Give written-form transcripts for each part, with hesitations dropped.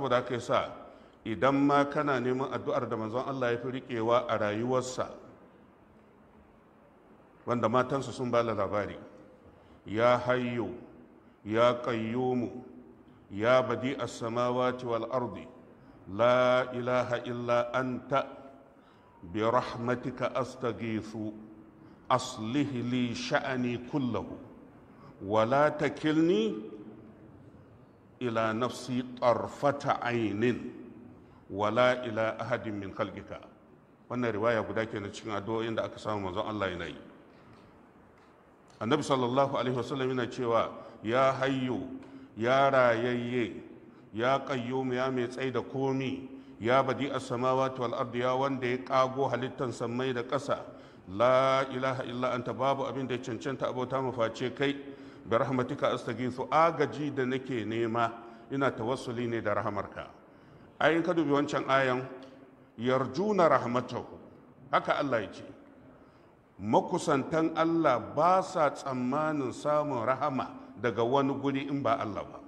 Saboda haka yasa idan ma kana neman addu'ar da manzon Allah ya fi riƙewa a rayuwarsa, wanda matansa sun ba labari, ya hayyu ya qayyumu ya badi as-samawati wal ardi la ilaha illa anta bi rahmatika astaghithu aslih li sha'ani kullahu wa la takilni ila nafsi tarfata ainin wala ila ahadin min khalqika. Wannan riwaya guda kenan cikin addu'o'in da aka samu manzon Allah yana yi. Annabi sallallahu alaihi wasallam yana cewa ya hayyu, ya rayayye, ya qayyum, ya mai tsai da komi, ya badi as-samawati wal ardi, ya wanda ya kago halittan sammai da ƙasa, la ilaha illa anta, babu abin da ya cancanta abota mu face kai, bi rahmatika astaghithu, agaji da nake nema ina tawassuli ne da rahamarka. Ayin ka dubi wancan ayan, yarjuna rahmatahu, haka Allah ya ce makusantan Allah ba sa tsammanin samun rahama daga wani guri in ba Allah ba.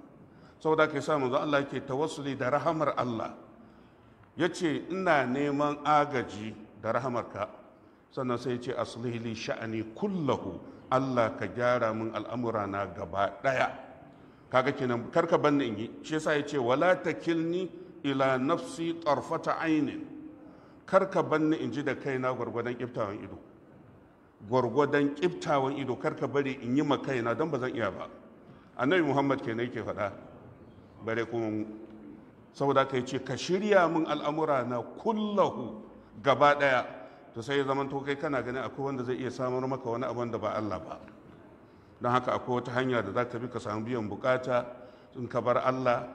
Saboda kai sa manzo Allah yake tawassuli da rahamar Allah, yace ina neman agaji da rahamarka. Sannan sai yace aslihi li sha'ani kullahu, Allah ka gyara min al'amura na gaba daya. Kaga kenan karka banni in yi, shi yasa yace wala takilni ila nafsi tarfata ainin, karka banni in ji da kaina gwargwadon kiftawan ido, gwargwadon kiftawan ido, karka bari in yi ma kaina don ba zan iya ba. Annabi Muhammad kenan yake faɗa, bare kuma mu. Saboda ka ce ka shirya min al'amura na kullahu gaba ɗaya. To sai ya zama to kai kana ganin akwai wanda zai iya samar maka wani abu da ba Allah ba. Don haka akwai wata hanya da za ka bi ka samu biyan bukata in ka bar Allah.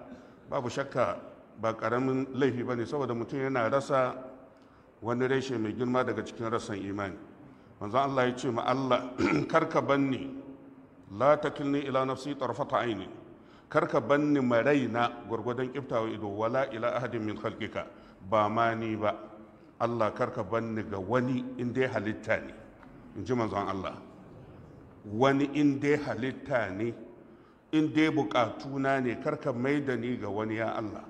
Babu shakka ba karamin laifi ba ne, saboda mutum yana rasa wani reshe mai girma daga cikin rassan imani. Manzon Allah ya ce ma Allah karka banni, la takilni ila nafsi tarfata aini, karka banni maraina gwargwadon kiftawa ido, wala ila ahadin min khalqika, ba ma ni ba Allah, karka banni ga wani in dai halitta ne, in ji manzon Allah. Wani in dai halitta ne, in dai bukatuna ne, karka mai da ni ga wani ya Allah.